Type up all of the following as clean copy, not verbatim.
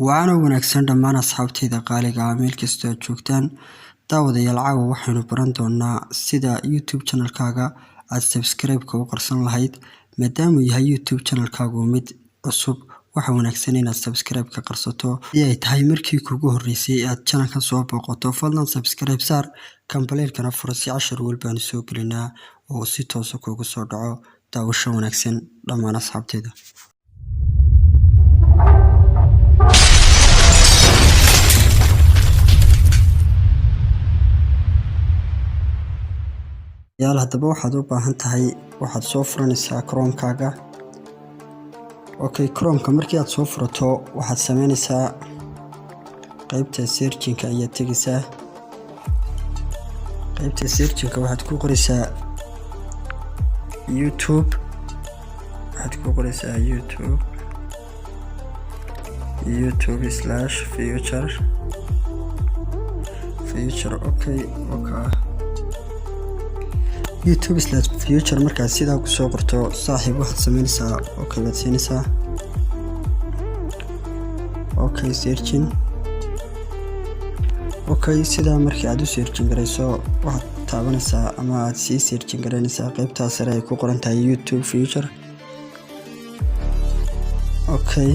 Waana wanaagsan dhammaan asxaabtayda qaaliga ah meel kastoo aad joogtaan. Daawadayaal, caawa waxaynu baran doonaa sida YouTube channelkaaga aad subscribe-ka u qarsan lahayd. Maadaama uu yahay YouTube channelkaagu mid cusub, waxa wanaagsan inaad subscribe-ka qarsato. Haddii ay tahay markii kuugu horreysay ee aad channelkan soo booqato, fadlan subscribe saar, gambaleelkana furo si cashar walba aanu soo gelinaa oo si toosa kuugu soo dhaco. Daawasho wanaagsan dhammaan asxaabtayda. Yaal, haddaba waxaad u baahan tahay, waxaad soo furanaysaa Chrome-kaaga. Okay, Chrome-ka markii aad soo furato, waxaad sameynaysaa qaybta searching-ka ayaad tegaysaa. Qaybta searching-ka waxaad ku qoraysaa YouTube, waxaad ku qoraysaa YouTube, YouTube/feature, feature. Okay, YouTube/feature markaad sidaa kusoo qorto, saaxiib, waxaad sameynaysaa okay baad siinaysaa. Okay, searching. Okay, sidaa markii aad u searching garayso, waxaad taabanaysaa ama aad sii searching garaynaysaa qaybtaa sare ay ku qoran tahay YouTube feature. Okay,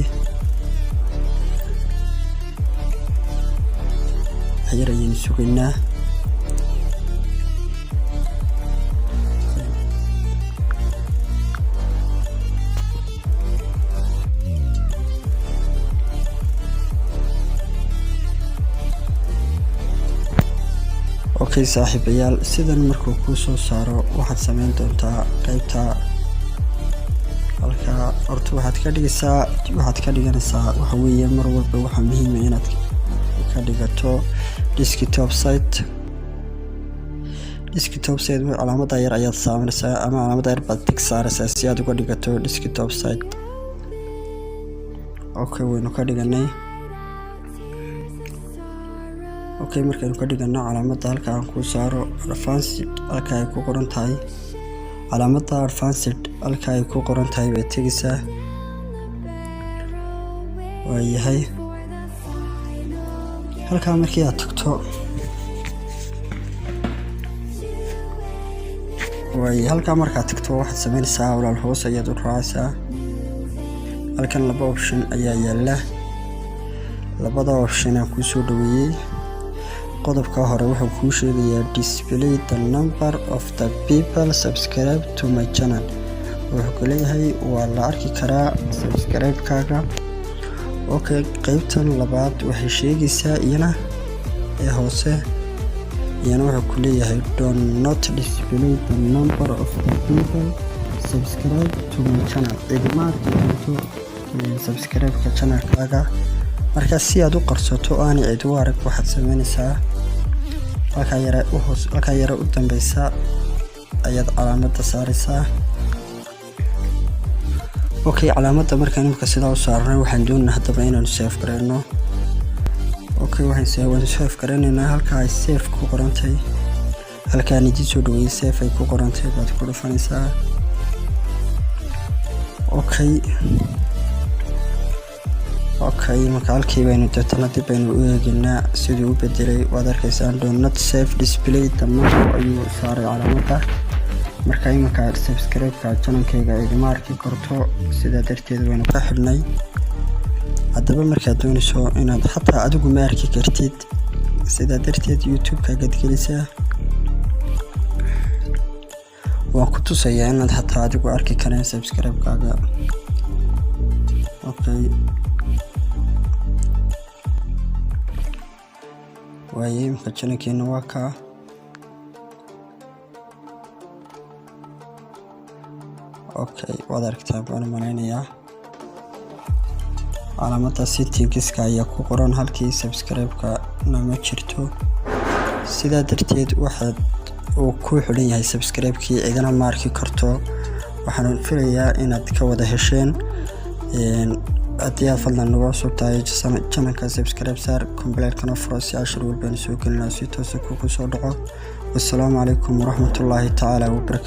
waxyar ayaynu sugaynaa. Okay saaxiibayaal, sidan markuu kuu soo saaro, waxaad sameyn doontaa qaybta halka horta waxaad ka dhigaysaa, waxaad ka dhiganaysaa, waxa weeye mar walba waxaa muhiima inaad ka dhigato desktop site. Desktop site calaamada yar ayaad saaranaysaa ama calaamada yar baad tick saaraysaa si aad uga dhigato desktop site. Okay, waynu ka dhiganay. Okay, markaynu ka dhigano, calaamada halka aan kuu saaro, advanced halka ay ku qoran tahay, calaamada advanced halka ay ku qoran tahay bay tegaysaa. Waayahay, halkaa markii aad tagto, waay, halkaa markaad tagto, waxaad sameynaysaa, walaal, hoos ayaad u raacaysaa. Halkan laba option ayaa yaala. Labada option aan kuu soo dhaweeyey, qodobka hore wuxuu kuu sheegayaa "Display the number of the people subscribe to my channel". Wuxuu ku leeyahay waa la arki karaa subscribe-kaaga. Okay, qeybtan labaad waxay sheegaysaa iyana ee hoose, iyana wuxuu ku leeyahay "Do not display the number of the people subscribe to my channel". Cidima arki doonto subscribe-ka channelkaaga. Markaa si aad u qarsato oo aanay cid u arag, waxaad sameynaysaa halkaa yare u hoos, halkaa yare u dambeysa ayaad calaamada saaraysaa. Okay, calaamadda markaan imika sidaa u saarnay, waxaan doonaynaa haddaba inaanu save gareyno. Okay, waxaan waan save gareynaynaa. Halka ay save ku qorantay, halkaan idin soo dhaweeyey, save ay ku qorantay baad ku dhufanaysaa. Okay, marka halkii baynu deetana dib baynu u eegaynaa siduu u bedelay. Waad arkaysaan, "Do not save display the number" ayuu saaray calaamadda. Marka iminka subscribe-ka channelkayga igama arki karto, sidaa darteed waynu ka xidhnay. Haddaba markaad doonayso inaad xataa adigu ma arki kartid, sidaa darteed YouTube-kaagaad gelisaa. Waan ku tusayaa inaad xataa adigu arki kareen subscribe-kaaga. Okay, waaye imika channelkeena waa kaa. Okay, waad aragtaa baan malaynayaa, calaamada settingska ayaa ku qoran halkii subscribe-ka nama jirto. Sidaa darteed waxaad uu ku xidhan yahay subscribe-kii, cidina ma arki karto. Waxaan filayaa inaad ka wada hesheen. Haddii aad fadlan nagu cusub tahay channelka, subscribe saar, gambaleelkana furo si cashar walbaan soo gelinaa si toosa kugu soo dhaco. Wassalaamu calaykum waraxmatullaahi tacaala wabarakatu.